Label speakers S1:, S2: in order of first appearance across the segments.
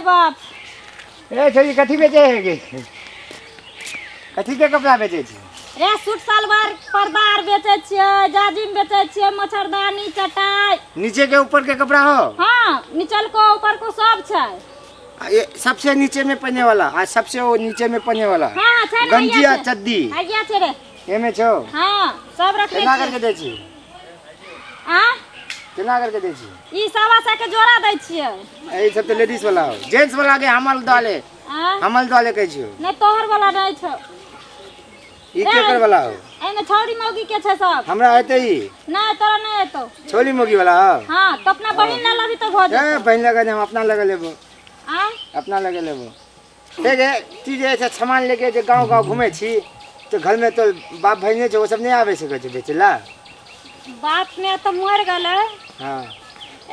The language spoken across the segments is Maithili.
S1: बाप।
S2: ए छोरी, कथी बेचे है गे? कथी के कपड़ा बेचे छी?
S1: रे सूट सलवार पर्दा आर बेचै छियै, जाजिम बेचै छियै, मच्छरदानी, चटाई।
S2: नीचे के ऊपर के कपड़ा हो?
S1: हाँ, निचल को ऊपर को सब छै।
S2: आ ये सबसे नीचे में पहने वाला आ सबसे वो नीचे में पहने वाला।
S1: हाँ, छै ने।
S2: गंजी
S1: हैया
S2: आ
S1: छै।
S2: चड्डी।
S1: हैया छै रे।
S2: एमे छौ?
S1: हाँ, सब रखने
S2: केना
S1: छियै।
S2: करके दै छी?
S1: आ
S2: केना करके दै छी?
S1: ई 125 के जोड़ा दै छियै।
S2: ई सब तऽ लेडीज वाला हो, जेंट्स वाला के हमल दले।
S1: आ
S2: हमल दले कहै छियौ।
S1: नहि, तोहर वाला नहि छौ।
S2: ई केकर वाला हो?
S1: एहिमे छौरी मौगी के छै सब।
S2: हमरा हेतै ई?
S1: नहि, तोरा नहि हेतौ।
S2: छोली मौगी वाला हो?
S1: हाँ, तो अपना बहिन लए लेबही तऽ भऽ
S2: ए
S1: जेतौ।
S2: बहिन लगे हम अपना लगे लेबो।
S1: आ
S2: अपना लगे लेबो। हे गे, तू जे ऐसे सामान लेके जे गाँव गाँव घूमै छी तऽ घरमे तो बाप भाई नहि छै, ओ सब नहि आबै सकै छै बेचै ला?
S1: बाप ने तऽ मरि गेलै।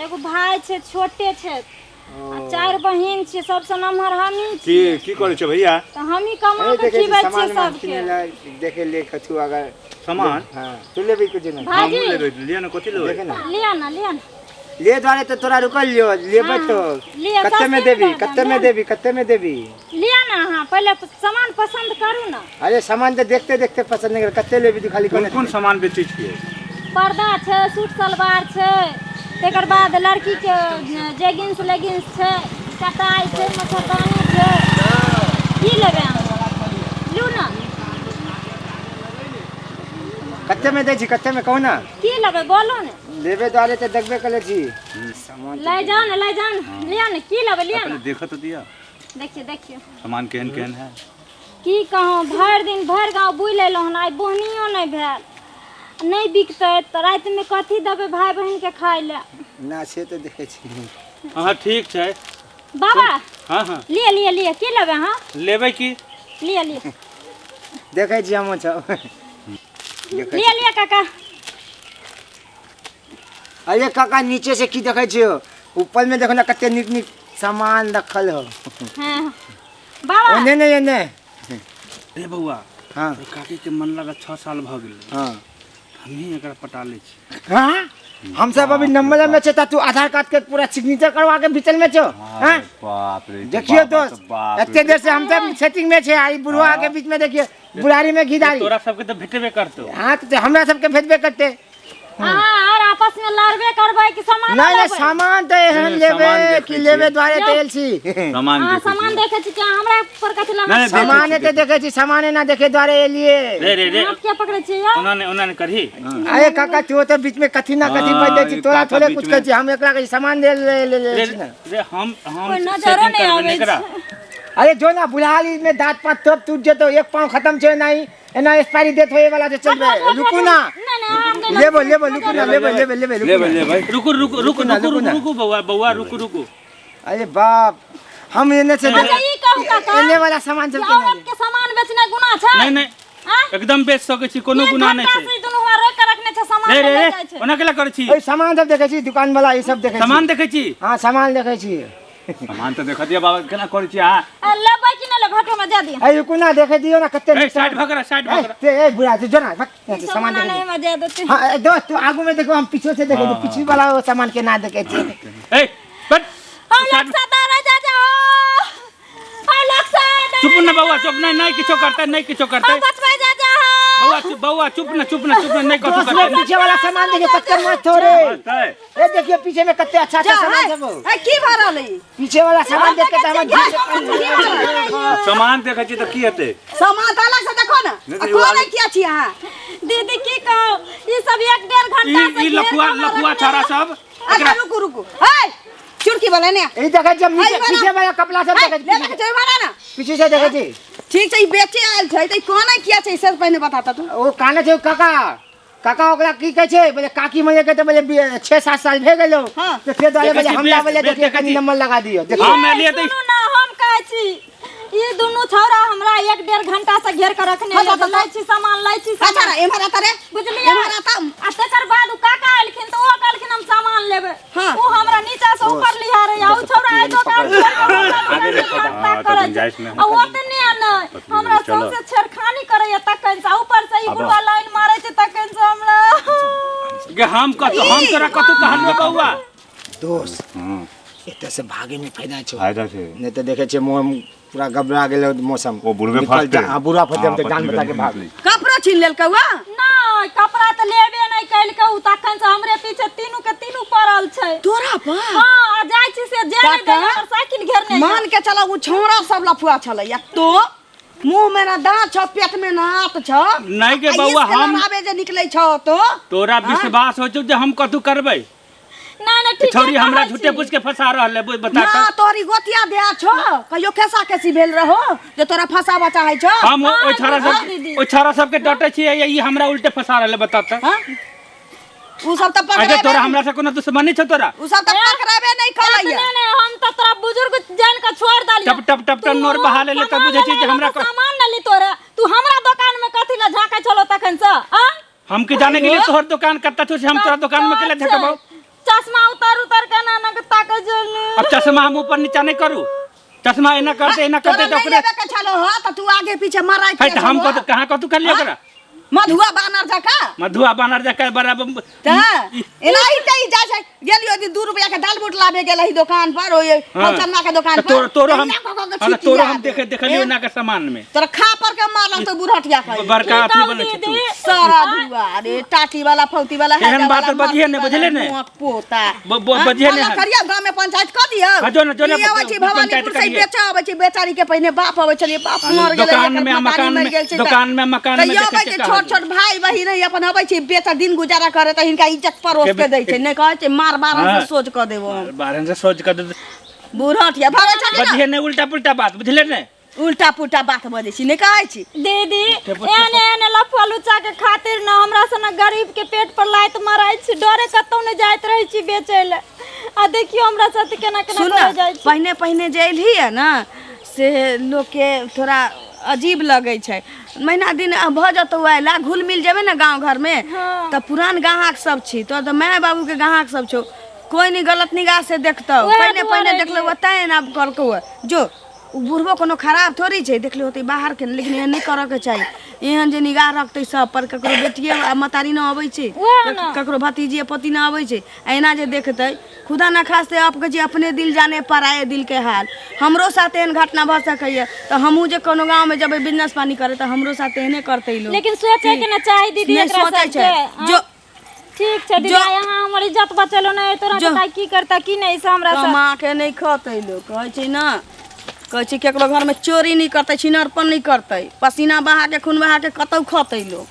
S1: एगो भाय छै, छोटे छै, आ चारि बहिन छियै, सबसँ नमहर हमही
S3: की
S1: छियै।
S3: की करै छै भैया?
S1: तऽ हमही कमा
S2: ए
S1: कऽ
S2: देखै छी
S1: खिबै छियै
S2: सामान उमान
S1: सबके।
S2: किनै ला देखे ले कथू अगर
S3: सामान?
S2: हाँ, तू लेबी कुछ नहि?
S1: भाईजी।
S3: हमहूँ लेबै, लिअ ने, कथी लेबै?
S2: देखे ने।
S1: लिअ ने, लिअ ने।
S2: ले द्वारे तऽ तोरा रुकल लियो, लेबै
S1: हाँ,
S2: तो
S1: लिअ,
S2: कते में
S1: सस्ते
S2: देबी?
S1: में दऽ
S2: कते
S1: देब,
S2: में
S1: लिअ।
S2: देबी? कते में देबी?
S1: लिअ ने, अहाँ पहिले सामान पसन्द करू ने।
S2: अरे सामान तऽ देखते देखते पसंद नहि कर, कते लेबी तू खाली?
S3: कोन
S2: कोन
S3: कोन सामान बेचै छियै?
S1: पर्दा छै, सूट सलवार छै, तकर बाद लड़कीके जेगिंस लेगिंस छै, चटाई छै, मच्छरदानी छै। की लेबै अहाँ? लू ने।
S2: कते में दै छी? कते में कहू ने।
S1: की लेबै, बोलू ने।
S2: लेबे द्वारे तऽ देखबे कले छी सामान।
S1: लै जाउ ने, लै जाउ ने, लिअ ने, की लेबै लिअ
S3: पहिले
S1: ने।
S3: देखऽ तऽ दिअ।
S1: देखियौ, देखियौ।
S3: सामान केहन केहन है।
S1: की कहूँ, भरि दिन भरि गाँव बुलि अयलहुँ हन, आइ बोहनियो नहि भेल। नहि बिकतै तऽ रातिमे कथी देबै भाय बहिनके खाय लए?
S2: ना, से तऽ देखै छी।
S4: हाँ, ठीक छै।
S1: बाबा।
S4: हाँ हाँ।
S1: लिअ, लिअ, लिअ, की लेबै अहाँ?
S4: लेबै की?
S1: लिअ, लिअ।
S2: देखै छी हमहूँ सब देखै।
S1: लिअ, लिअ काका।
S2: अरे काका, नीचे से की देखै छियौ? ऊपर में देखो ना, कते नीक नीक सामान रखल हो।
S1: हाँ बाबा।
S2: ओने नहीं, एने।
S4: रे बौआ।
S2: हाँ।
S4: तोर काकी के मन लगा 6 साल भऽ गेलै। हमही एकरा पटा लै छी।
S2: हाँ, हम सब अभी नंबर में छे, तू आधार कार्ड के पूरा सिग्नेचर करवा के बीचल में छो? हाँ।
S3: बाप रे,
S2: देखियो
S3: बाबा
S2: दोस्त,
S3: तऽ बाप रे।
S2: एते देर से हम सब सेटिंग में छे, आई बुढ़वा के बीच में देखियो, बुढ़ारी में घी दारी।
S4: तोरा सबके तऽ भेटबे करतौ।
S2: हाँ, तो हमरा सबके भेजबे करते।
S1: अहाँ आर आपस में लड़बे करबै कि सामान
S2: नहीं नहीं,
S1: लेबै?
S2: सामान तो एहन
S3: नहीं,
S2: लेबे
S3: सामान देखै
S2: कि लेबे
S3: छियै।
S2: द्वारे तो एल छी।
S3: सामान
S1: अहाँ
S3: देखै
S1: सामान
S3: छियै।
S1: देखै छी कि हमरा पर कथी लगा?
S3: नहीं, देखै
S2: सामान
S3: छी,
S2: तो देखै छी, सामान ना देखे द्वारे एलिए।
S4: रे रे रे।
S1: हाथ किया पकड़ै छियै यौ?
S4: ओना नहि, ओना नहि करही।
S2: अरे काका, तू तो बीच में कथी ना कथी
S3: हाँ,
S2: बाजि दै छी।
S3: ई
S2: तोरा
S3: काका
S2: थोड़े
S3: बीच
S2: कुछ
S3: में-
S2: कहै छी, हम एकरा के सामान दे ले ले ले
S4: रे
S2: छी ना।
S4: रे, हम हम
S1: कोइ नजरो
S4: सेटिंग
S1: नहि
S4: करबै
S1: आबै
S4: ने एकरा।
S1: छै।
S2: अरे जो ना, बुढ़ाली में दांत पात सब टूट जेतो, एक पाँव खत्म छै, नहीं एना एक्सपायरी डेट होए वाला छै, चलबे। रुकू ना।
S1: नहि नहि, हम नहि।
S2: लेबो, लेबो, रुकू ना, लेबो, लेबो, लेबो, रुकू
S3: लेबै
S2: ना।
S3: लेबै।
S4: रुकू रुकू रुकू।
S2: ना,
S4: रुकू।
S2: रुकू ना।
S4: रुकू रुकू बौआ, बौआ, रुकू रुकू।
S2: अरे बाप, हम एने से
S1: अच्छा, ई कहू काका,
S2: एने वाला सामान सब
S1: कि
S2: केना
S1: औरत के सामान बेचनाइ गुनाह छै?
S4: नहि नहि।
S1: आँ?
S4: एकदम बेच सकै छी, कोनो
S1: एक
S4: गुनाह नहि
S1: घंटा
S4: छै।
S1: से ई दुनू हुआ रोकि कऽ रखने छै, सामान
S4: रे रे
S1: लऽ
S4: रे,
S1: जाइ छै।
S4: ओना केला करै छी?
S2: ए सामान सब देखै छी, दुकान वाला ई सब देखै छी।
S4: सामान देखै छी?
S2: हाँ, सामान देखै छी।
S3: सामान तऽ देखऽ दिअ बाबा, केना करै छी अहाँ?
S1: आ, लेबै कि नहि लेबै? घटो में दे दिअ।
S2: ए रुकू ना, देखै दियौ ना कते
S4: ए
S2: नीक
S4: साइड भऽ करा, साइड भऽ
S2: ए
S4: करा।
S2: ते ए बुढ़ा तू जो ना, भक, यहाँ से सामान
S1: सामान
S2: देखै
S1: नहीं
S2: छी।
S1: में दे देते।
S2: हाँ, ए दोस्त, तू आगू में देखो, हम पीछे से देखै छी। पीछे वाला वो सामान के ना देखै छी।
S4: ए बट
S1: हम लोग सदा रह जा जाओ, हम लोग सदा।
S4: चुप ना बौआ, चुप। नहीं नहीं, किछो करतै नहीं, किछो करतै।
S1: हम बचबै जा जा।
S4: बौआ चुप, बौआ चुप ना, चुप ना, चुप ना, नहीं कथू
S2: दोस्त
S4: करतै।
S2: रे, पीछे वाला सामान देखियो कते मस्त हो रे।
S3: मस्त है।
S2: ए देखियो, पीछे में कते अच्छा अच्छा सामान सब हो।
S5: ए, की भऽ रहल है?
S2: पीछे वाला सामान देख के तऽ हमर जीभ से पानी।
S3: सामान देखै छी तऽ की हेतै?
S5: सामान तऽ अलग से देखो ने।
S3: नहि
S5: आ
S3: तऽ
S5: कोन किया छी अहाँ?
S1: दीदी, की कहू, ई सब एक डेढ़
S4: ई
S1: घंटा से
S4: ई
S1: घेर
S4: लफुआ
S1: कऽ हमरा
S4: लफुआ
S1: रखने
S4: छाड़ा
S1: है।
S4: सब।
S5: अच्छा, रुकू रुकू, हे चुड़की वाला ने।
S2: ई देखै छी हम नीचे
S5: आई वाला।
S2: पीछे वाला कपड़ा सब
S5: हे,
S2: देखै छी।
S5: ले ले के वाला ना।
S2: पीछे से देखै छी।
S5: ठीक छै, ई बेचे आयल छै तऽ ई कोन किया छै से पहिने बता तू।
S2: ओ काने छै काका, काका ओकरा की कहै छै, बोले काकी मरे के तऽ बोले 6-7 साल भए गेलो। तऽ फेर दुआरे
S4: देखै
S2: बोले
S4: छी,
S2: हमरा
S4: बेच-
S2: बोले
S4: बेच
S2: देखिए
S4: देखै
S2: कनी
S4: छी।
S2: नंबर लगा दियो, देखियो।
S4: हम एलियै तऽ
S1: सुनू ना, हम कहै छी ई दुनू छौड़ा हमरा एक डेढ़ घंटा से घेर के रखने
S5: हाँ,
S1: है।
S5: हाँ,
S1: लै छी सामान, लै छी
S5: अच्छा
S1: सामान।
S5: रे, एम्हर आता रे।
S1: बुझलियै?
S5: एम्हर आता।
S1: आ तकर बाद उ काका एलखिन तऽ ओ कहलखिन हम सामान लेबै।
S5: हाँ।
S1: उ हमरा नीचा से ऊपर लिहा रहे, आ उ छौड़ा आइ दोकान छोड़ के
S3: हाँ, तऽ गुंजाइश नहि।
S1: आ ओतने नहि, हमरा
S3: चलो।
S1: सौंसे छेड़खानी करैया तखन से, आ ऊपर से ई बुढ़वा लाइन मारै छै तखन से हमरा।
S4: गे, हम कथू, हम तोरा कथू कहलियौ बौआ?
S2: दोस्त।
S3: हँ।
S2: एतऽ से भागे में फायदा छौ।
S3: फायदा छै।
S2: नहीं तो देखे छियै मोह पूरा घबरा गेल मौसम।
S3: ओ बुढ़बे
S2: निकल
S3: फसतै।
S2: जा, हाँ, बुढ़वा फसतै, हम तऽ
S3: हाँ,
S2: जान बचा के
S3: पत्नी
S2: भाग।
S3: निकलै।
S5: कपड़ो छीन लेलकौ आ?
S1: नहि, कपड़ा तऽ लेबे नहि केलकै उ, तखन से हमरे पीछे तीनू के तीनू पड़ल छै।
S5: तोरा पर?
S1: हाँ, आ जाइ छी से जे नहि
S5: काका,
S1: दैया, हमर साइकिल घेरने छै।
S5: मान के चला उ छौड़ा सब लफुआ छलै या तो मुंह में ना दांत छौ, पेट में ना हाथ छौ।
S4: नहीं के
S5: आ
S4: बौआ,
S5: इसके लड़ाबे जे निकलै छौ तो
S4: तोरा विश्वास हो छौ जे हम कथू करबै?
S1: नहि नहि, ठीके
S4: छौड़ी हमरा
S1: कहै
S4: झूठे
S1: छी।
S4: पूछ के फंसा रहल है, बता
S5: ना
S4: तऽ।
S5: तोरी गोतिया दे छौ, कहियो खेसा खेसी भेल रहो जे तोरा फंसाबा चाहै छौ?
S4: हम ओहि छौड़ा
S1: हाँ,
S4: सब
S1: दीदी।
S4: ओहि छौड़ा सबके डटे छियै, या ई हमरा उल्टे फंसा रहल है, बता तऽ।
S5: हाँ? उ सब तऽ
S4: अच्छा
S5: पकड़ेबे
S4: तोरा हमरा से कोनो दुश्मनी छौ तोरा?
S5: उ सब तऽ पकड़ेबे नहि करैया।
S1: नहि नहि, हम तऽ तोरा बुजुर्ग जान के छोड़ देलियै।
S4: टप टप टप टप नोर बहा लेले तऽ बुझै छी जे हमरा
S1: सामान नहि ली तोरा। तू हमरा दुकान में कथी लए झाँकै छलो तखन से? आ
S4: हम के जाने के लिए तोहर दुकान कत्ता छौ से हम तोरा दुकान में केला झकबौ?
S1: चश्मा उतार उतार के ना ना के ताकै छल।
S4: अब चश्मा हम ऊपर नीचा नहीं करू, चश्मा एना करते एना
S5: तोरा
S4: करते तऽ
S5: नहि
S4: ओकरे
S5: लेबे के छलो ह तऽ तू आगे पीछे मारै
S4: है तऽ हम कतौ कहाँ कतौ करलियै ओकरा?
S5: मधुआ बानर जका।
S4: मधुआ बानर जका बराबर।
S5: तऽ एनाहिते ई जाइ छै। गेलियो दिन 2 रुपया के दाल बूट लाबे गेल रही दुकान पर, ओहि फलचन्ना के दुकान
S4: तऽ
S5: पर।
S4: तोरो हम
S5: एना कऽ कऽ के
S4: हाँ,
S5: छिटिया
S4: तोरो हम
S5: दे।
S4: देखे देखलियो एना के सामान में।
S5: तोरा खा पर के मारलक तो बुढ़टिया कहि।
S4: बड़का अथी बनै छै तू।
S1: दीदी।
S5: सारा धुआ अरे टाटी वाला फौती वाला
S4: एहन
S5: हैजा
S4: बात
S5: वाला,
S4: बजिहे ने,
S5: मरती
S4: बुझले
S5: वाला,
S4: ने?
S5: मुँहक पोता।
S4: ब- बजिहे ने।
S5: हल्ला करियौ, गाँव में पंचायत कऽ दियौ।
S4: हाँ, जो ने, जो ने,
S5: ई अबै छै
S4: पंचायत
S5: भवानीपुर से
S4: करियै।
S5: बेचऽ अबै छै बेचारी के, पहिने बाप अबै छलियै, बाप मर गेलै,
S4: दुकान
S5: एकर
S4: में आ
S5: मतारी
S4: मकान
S5: मरि
S4: में
S5: गेल छै तऽ-
S4: दुकान में मकान में
S5: तैयो
S4: देखै
S5: अबै
S4: छियै
S5: छै
S4: कहाँ
S5: छोट छोट भाई बहिन है, अपन अबै छै बेचऽ दिन गुजारा करे तऽ हिनका इज्जत परोस के दै छै। नहि कहै छै मार बारह
S4: हाँ।
S5: से सोच कऽ देबो हम।
S4: बारह से सोच कर दे।
S5: बुढ़ट या भागै छथिन ने।
S4: बजिहे ने उल्टा पुल्टा बात, बुझले ने?
S5: उल्टा पुल्टा बात बजै छी, नहि कहै छी।
S1: दीदी, एहने एहने लफुआ लुच्चा के खातिर न हमरा सन गरीब के पेट पर लात मारै छी, डरे कतौ नहि जाइत रहै छी बेचै लए। आ देखियौ हमरा साथ केना केना
S5: सुन
S1: करल जाइ छै।
S5: पहिने पहिने जे एलही है ने से लोकके थोड़ा अजीब लगै छै। महीना दिन भऽ जेतौ अयला, घुल मिल जेबै ने गाँव घरमे।
S1: हाँ।
S5: तऽ पुरान गाहक सब छी तोर, तऽ माय बाबूके गाहक सब छौ, कोइ नहि गलत निगाह से देखतौ।
S1: उएह
S5: पहिने पहिने
S1: दुआरे
S5: देखलौ तैं एना कहलकौ। जो ओ बुढ़बो कोनो खराब थोड़ी छै, देखले होतै बाहरके, लेकिन एहन नहि करऽके चाही। एहन जे निगाह रखतै सब पर, ककरो बेटिए आ महतारी नहि अबै छै,
S1: उएह ने।
S5: ककरो भतीजिए पति नहि अबै छै, आ एना जे देखतै, खुदा ना खास्ते आपके जे अपने दिल जाने पराये दिल के हाल। हमरो साथ एहन घटना भऽ सकैए तऽ हमहूँ जे कोनो गाँवमे जेबै बिजनेस पानी करे तऽ हमरो साथ एहने करतै लोक।
S1: लेकिन सोचे के ना चाही दीदी
S5: नहि
S1: एकरा
S5: सोचै
S1: सबके।
S5: छै।
S1: आँय?
S5: जो
S1: ठीक छै दीदी,
S5: जो-
S1: आइ अहाँ हमर इज्जत बचेलहुँ, नहि तोरा
S5: जो-
S1: पता की करता की नहि से हमरा
S5: कमा के नहि खतै लोक। कहै छै ने, कहै छै केकरो घरमे चोरी नहि करतै, छिनरपन नहि करतै, पसीना बहा के खून बहा के कतौ खतै लोक।